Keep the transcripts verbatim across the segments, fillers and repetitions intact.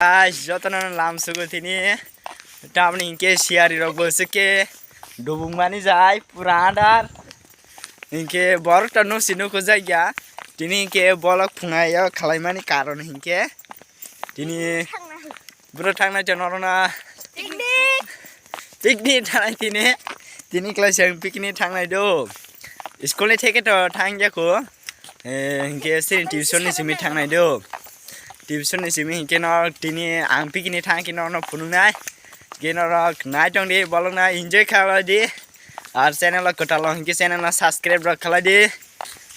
Guys, jotono lam sugo tini. Tamni hinkhe siyari rok bo swke dubung mani jai pura andar. Hinkhe borok to nusi nuku jagya. Tini hinkhe bolok phungai yo khalaimani karon hinkhe. Tini bro thangna chano rona picnic. Picnic thanai tini. Tini class yang picnic thangnai do. School ni theke to thangya ko. Eh, hinkhe sini tuition ni simi thangnai do. Tuition ni simi hinkhe no tini ang picnic thang khe no no phunuknai. Hinkhe norok naitong di, bolok na enjoy khalai di. Ar channel o kwtal o hinkhe channel no subscribe rok khalai di.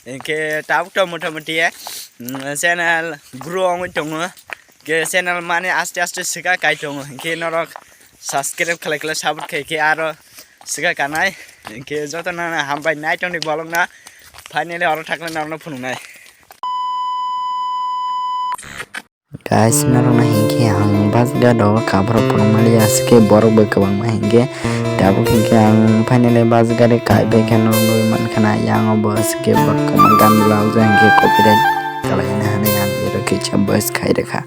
Hinkhe tabuk to motamoti, mm, channel grow wngwi tongo. Hinkhe channel mani aste aste swka kai tongo. Hinkhe norok subscribe khlai khlai support khai khe aro swka kanai. Hinkhe joto no hambai naitong di bolok na. Finally oro thakle norok no phunuknai. Guys, norokno hinkhe ang bus gado kabro phunukmani aswk khe borok bai kwbangma hinkhe tabuk hinkhe ang finally bus gari kaibai khe norok nugwi mankha na, yang o bo aswk khe borok kwbangma gan bwlajak hinkhe copyright kalaina hinwi ang ero khe bus khai rwkha.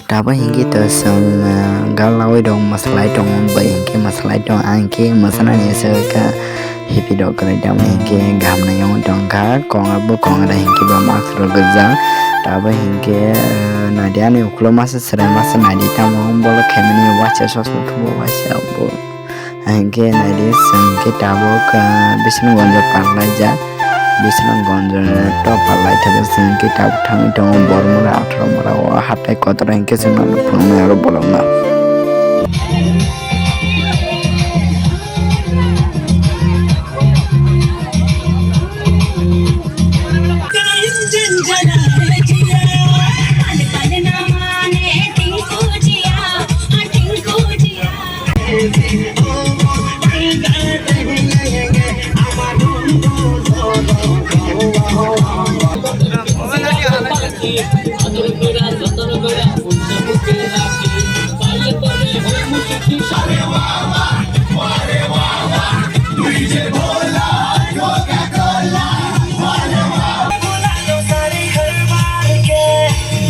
Tabuk hinkhe to chwng, ah, galawi rok mwslai tongo, bai hinkhe mwslai tongo, ang khe mwsanani aswk kha. Hipi rok kwrwi tamo hinkhe gaham nai wngwi tongkha, kong abo kong rai hinkhe bo mask rok rijak. Tabuk hinkhe, ah, naidi ani ukhulok masa chwrai masa naidi tamo bolok khaimani waisa sosma thubo waisa bo. Hinkhe naidi chwng khe tabuk, ah, Bishnuganja parlaijak. Bishnuganja to parlaithakhe chwng khe tabuk thangwi tongo Bormura Atharomura o hatai kotor hinkhe chwngno phunuknai aro bolokno.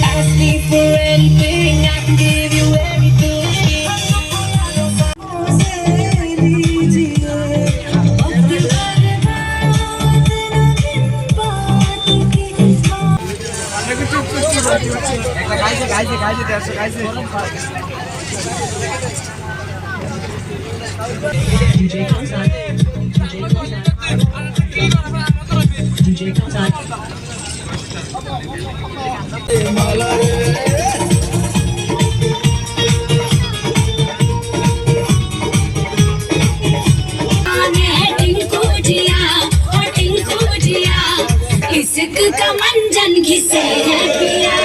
Ask me for anything, I can give you everything. D J Kazan. D J Kazan. D J Kazan. Tinku जिया, ओ टिंकू जिया, इश्क का मंजन घिसे है पिया।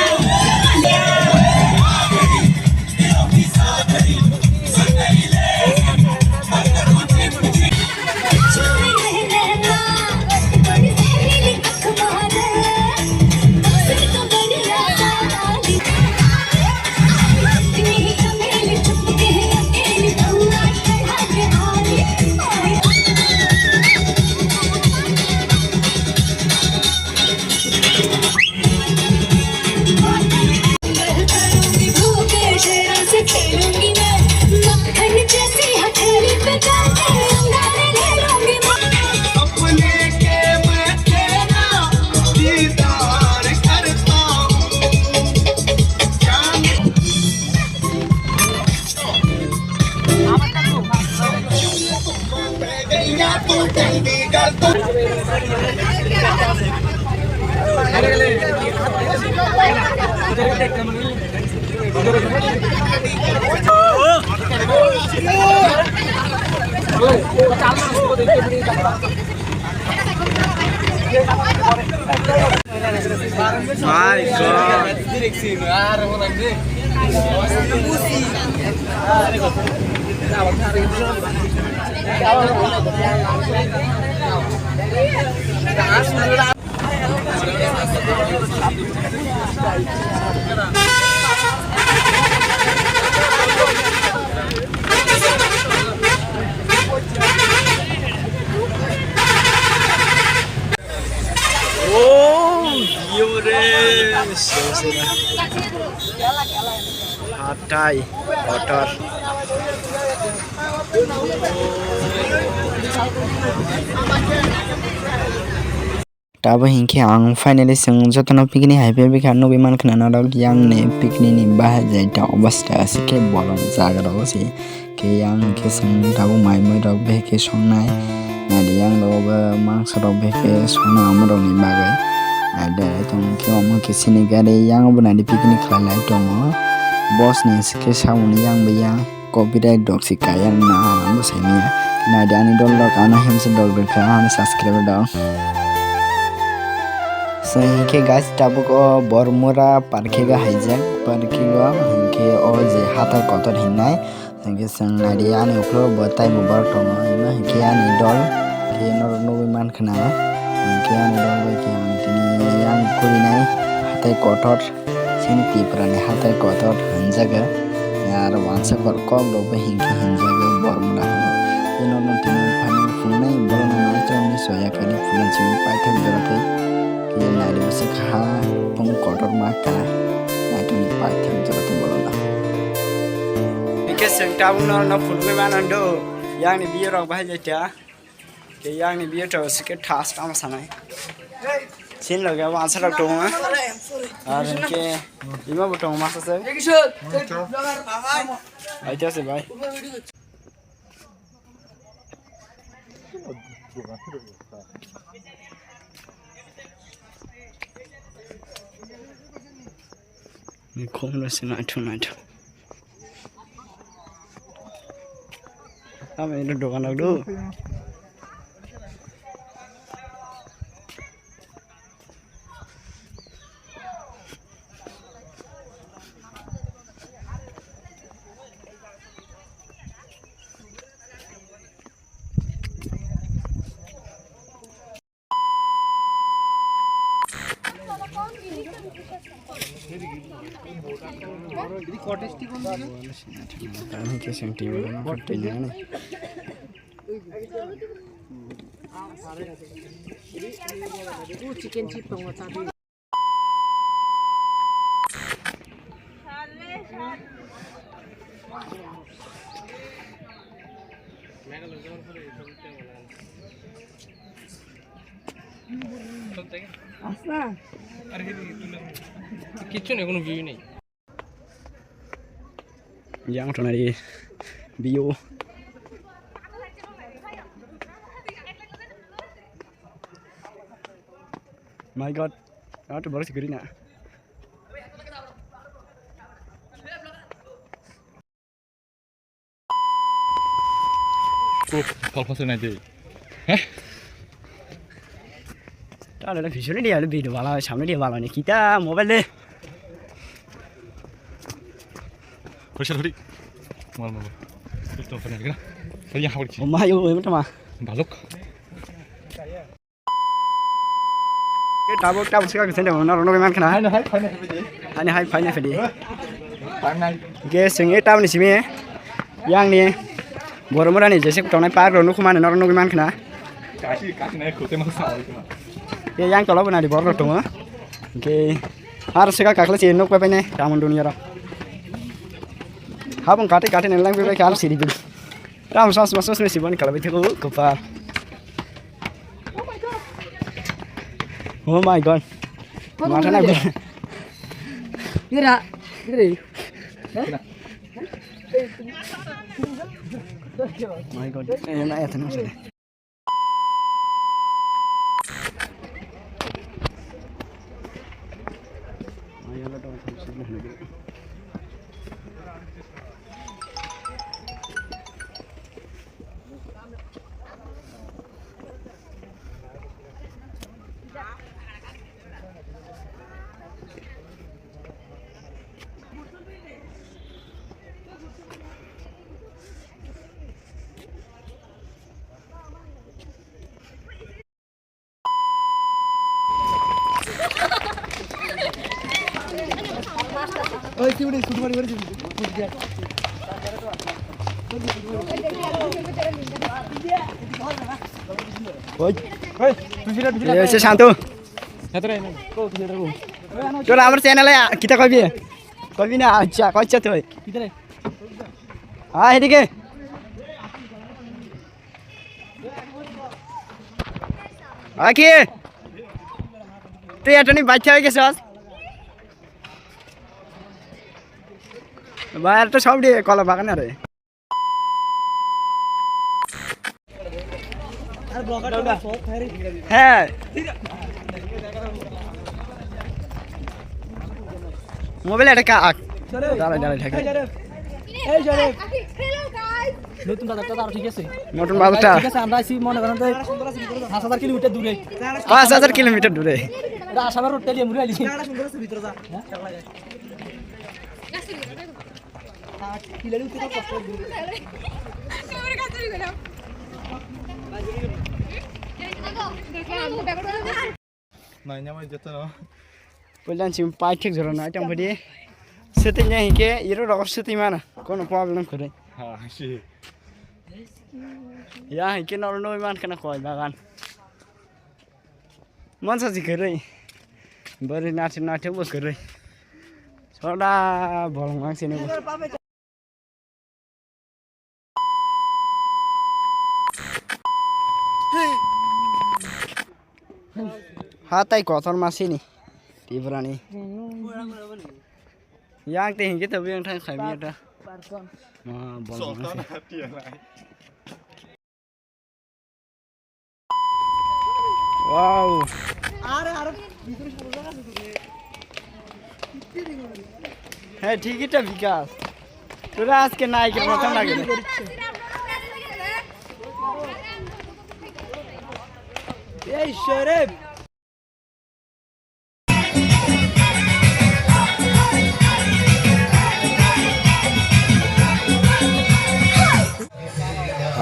My God. Oh, yore. Hatai kotor. Tabuk hinkhe ang finally chwng jotono picnic hai phai bwkha nugwi mankha norok yang ni picnic ni bahai jai ta obostha aswk khe bolong jaga rogo se. Khe yang khe chwng tabuk mai mui rok behai khe songnai. Naidi yang rok bo mangso rok behai khe songnai omo rok ni bagwi. Naidi tong khe omo khe chini gari yang bo naidi picnic khlai lai tongo. Boss ni aswk khe samung ni yang bo yang copyright rok se kaya na ang bo sai manya. Naidi ani dol rok ano himse dol rok kha ani subscriber rok. So hinkhe guys tabuk o Bormura park khe ga haijak park khe go hinkhe o je hatai kotor hinnai. Hinkhe chwng naidi ani ukhulok bo taibo borok tongo, imo hinkhe ani dol, khe norok nugwi mankha na, hinkhe ani dol bai khe ang tini yang kurinai hatai kotor, chini Tripura ni hatai kotor hinjago, aro wansa kok rok bai hinkhe hinjago Bormura hino. Tei norokno tini phano phunuknai borokno naichomni soya kani phunukjagwi paithak jora tei khe naidi bwswk ha phung kotorma kha naitugni paithak jora tei borokno. Hingke chwng tabukno no phunugwi mano do, yangni biyorok bahai jai ta. Ke yangni biyoto sike thas kama sanai. Sin loge wansa rok tongo. Ar hingke ima bo tongo masa se. Aita se bai. Khumno se naithok naithok. Tamo ino dogan rok do. কিচ্ছু নেই, কোনো ভিউ নেই। Yang tonari view. My God, aro to borok se kwrwi na. Kok, kol khosoi nai de. Heh? Ta le phishoni dia le video bala, samne dia bala ni kita mobile de. Phaisa thori. Mal mal. Kito phone gina. Phai yang hawar ki. O ma yo, o ma tama. Balok. Tabuk, tabuk sika kisa dong, noro nugwi mankha na. Ani hai, phai na phai di. Ani hai, phai na phai di. Phai nai. Ge, sing e tabuk ni simi. Yang ni. Boromora ni jese tongnai park rok nukhu mani noro nugwi mankha na. Kasi, kasi nai khute ma sa. Ye yang tola bo nari borok rok tongo. Ge. Har sika kakla si nuk pa pai nai, tamon dunia rok. Habung kate kate nai lang pai pai kal siri bil. Ram sas mas mas mesi boni kala bai thego kopal. Oh my God. Mata na. Mira, mira. My God. Eh, na ya tano sare. Oi. Oi, tuisira, tuisira. Ese santu. Cholo, amar channel e kita koibi. Koibi na, acha, koicha tui. Ah, edike. Aki. Tui etoni bacha hoye gesas. Bayar to sob diye kola bagan are. হ্যাঁ। মোবাইল এটা কাক। দাঁড়া, দাঁড়া, ঢাকা। নতুন বাজারটা তো আরো ঠিক আছে। নতুন বাজারটা। ঠিক আছে, আমরা আছি মনে করেন যে পাঁচ হাজার কিলোমিটার দূরে। পাঁচ হাজার কিলোমিটার দূরে। এটা আশাবার রোড তেলিয়া মুড়ে আইলি। Puilan chim pai thik jora nai tong phadi. Sitting ya hike iro rok sitting mana. Kono problem kore. Ha, si. Ya hike nor noi man kana koi bagan. Mansa si kore. Bari nati nati bo kore. Soda bolong mang sini. Hatai kotor masini. Tibrani. Yang te hingke tabi yang thang khaimi ta. Ma bolong mang sini. Wow. হ্যাঁ, ঠিকই তো বিকাশ। তোরা আজকে নায়কের মতন লাগে। এই শরীফ।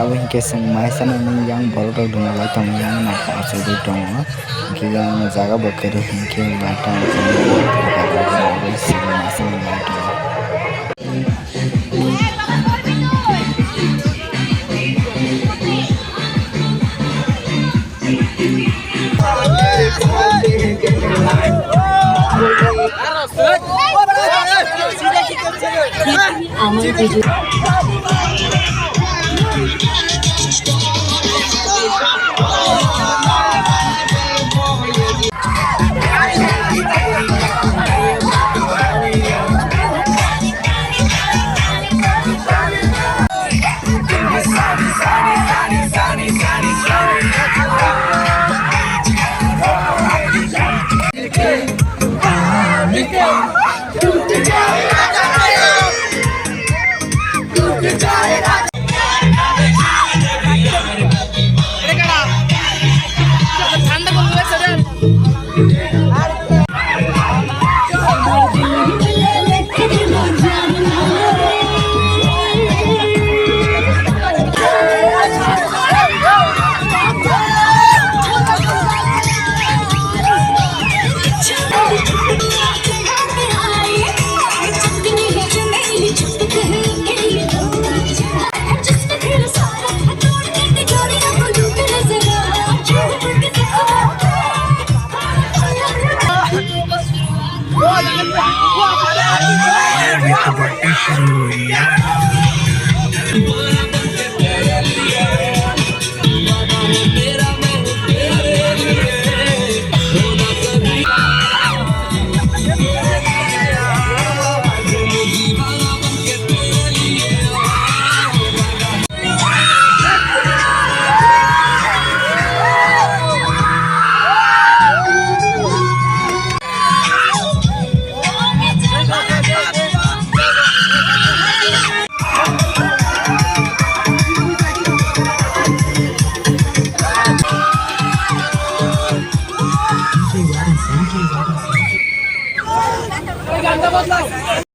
Abo hinkhe chwng maisa nokni yang borok rok duna lai tongo, yang nokha achugwi tongo, hinkhe yang jaga bo kwrwi hinkhe light rok chumui tongo. Amar Vijay.